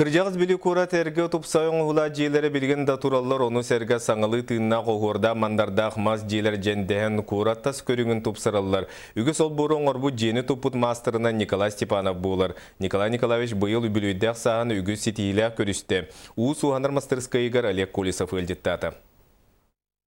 Кырдьаҕас Бүлүү куорат эргэ тупсай оҥоһуулаах дьиэлэрэ билигин да тураллар, ону сэргэ саҥалыы тыыннаах оһуордаах-мандардаах мас дьиэлэр дьэндэһэн, куорат тас көрүҥүн тупсараллар. Үгүс олбуору оҥорбут дьиэни туппут маастарынан Николай Степанов буолар. Николай Николаевич быйыл үбүлүөйдээх сааһын үгүс ситиһиилээх көрүстэ. Уус уһанар мастарыскыайыгар Олег Колесов ыалдьыттаата.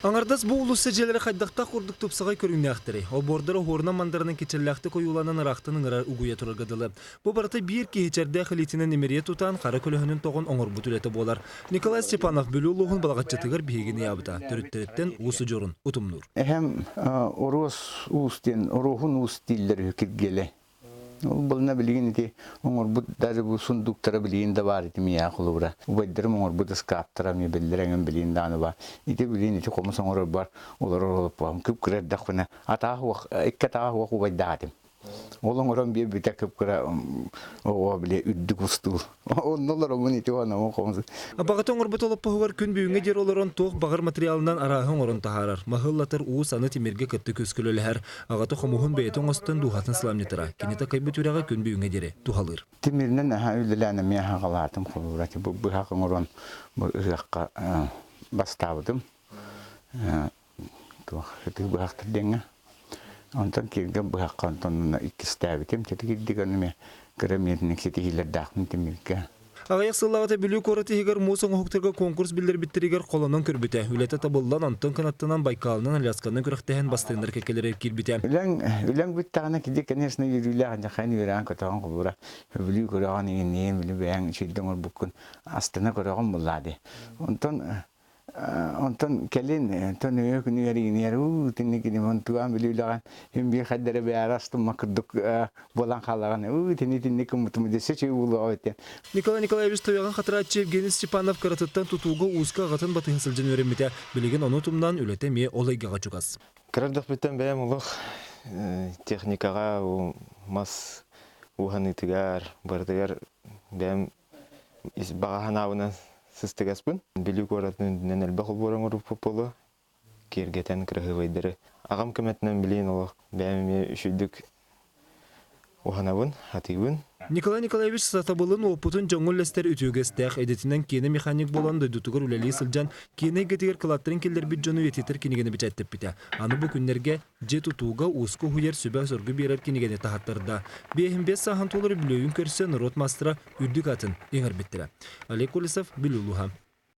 Аҥардас бу уулусса дьиэлэрэ хайдахтаах курдук тупсаҕай көрүҥнээхтэрий? Олбуордара оһуорунан-мандарынан кичэллээхтик ойууланан ыраахтан ыҥырар угуйа турарга дылы. Бу барыта биир киһи чэрдээх илиитинэн имэрийэ тутан, хара көлөһүнүн тоҕон оҥорбут үлэтэ буолар. Николай Степанов Бүлүү улууһун Балаҕаччытыгар биһигини ыйаабыта. Төрүттэриттэн уус удьуорун утумнуур. Эһэм Оруос уус диэн, Оруоһун уус дииллэр үһү Киргиэлэй. Ол буолна билигин ити оҥорбут даже бу сундуктара билигин да баар ити миэхэ холобура. Убайдарым оҥорбут ыскааптара эмиэ биллэр эҥин билигин даҕаны баар. Ити билигин ити хомус оҥорорбор олорор олоппоһум кып-кыра эрдэхпинэ атаах уох икки атаах уох убайдаах этим. Ол оҥорон биэрбитэ кып-кыра оҕо били үрдүк устуул. Онно олороммун ити ону хомус. Абаҕата оҥорбут олоппоһугар күн бүгүҥҥэ диэри олорон туох баҕар материалынан арааһы оҥорон таһаарар. Маһы ыллатар уус аны тимиргэ кытта күскүлэлэһэр. Аҕата хомуһун бэйэтэ оҥостон дууһатын сыламньытара. Кини такайбыт үрэҕэ күн бүгүҥҥэ диэри туһалыыр. Тимиринэн аһа үлэлээн эмиэ аһаҕалаатым холобура бу быһах оҥорон бу ыһыахха бастаабытым. Туох ытыы быһахтар диэҥҥэ. Онтон кииргэ быһахха онтон иккистээбитим. Чэ кирдик ону эмиэ кыра миэтинник ситиһиилэрдээхпин тимиргэ. Аҕыйах сыллааҕыта Бүлүү куорат иһигэр муус оҥоһуктарга конкурс биллэрбиттэригэр холонон көрбүтэ. Үлэтэ табыллан, онтон кынаттанан Байкалынан, Алясканан күрэхтэһэн бастыҥнар кэккэлэригэр киирбитэ. Үлэҥ, үлэҥ бүттэҕинэ киди, конечно, үөрүүлээх, дьахайын үөрэҕин көтөҕөн холобура, Бүлүү көрөҕүн, иҥинниин, Бүлүү бэйэҥ үчүгэйдик оҥорбуккун астына көрөҕүн буллаа дии. Онтон Онтон кэлин, онтон өйө күнүгэр иҥнэр, уу итинник онтугаан бүлүүлэҕин син биир хайдара бэйэҕэ астымма курдук буолан хаалаҕын, уу итини итинник гыммытым дессе чүй уулуоҕа эбит Николай Николаевич Туйаҕын хатырааччы Евгений Степанов кыратыттан тутууга ууска аҕатын батыһа сылдьан үөрэммитэ. Билигин ону тумнан үлэтэ эмиэ ол эйгэҕэ чугас. Кыра эрдэхпиттэн бэйэм олох техникаҕа мас ууһаныытыгар барытыгар бэйэм баҕа санаабынан сыстыгаспын. Бүлүү куоратын үрдүнэн элбэх олбуор оҥорбуппут буолуо. Киэргэтэн кыраһыабайдары. Аҕам көмөтүнэн билигин олох бэйэм эмиэ үчүгдүк уһанабын, атыыбын. Николай Николаевич сатабылын, уопутун дьоҥҥо үллэстэр үтүөгэстээх, идэтинэн киэнэ механик буолан дойдутугар үлэлии сылдьан, киэнэ эйгэтигэр кылааттарын киллэрбит дьону үйэтитэр кинигэни бэчээттэппитэ. Аны бу күннэргэ Дьиэ тутууга ууска уһуйар сүбэ-соргу биэрэр кинигэни таһаттарда. 55 сааһын туолар үбүлүөйүн көрсө норуот маастара үрдүк атын иҥэрбиттэрэ. Олег Колесов, Бүлүү улууһа.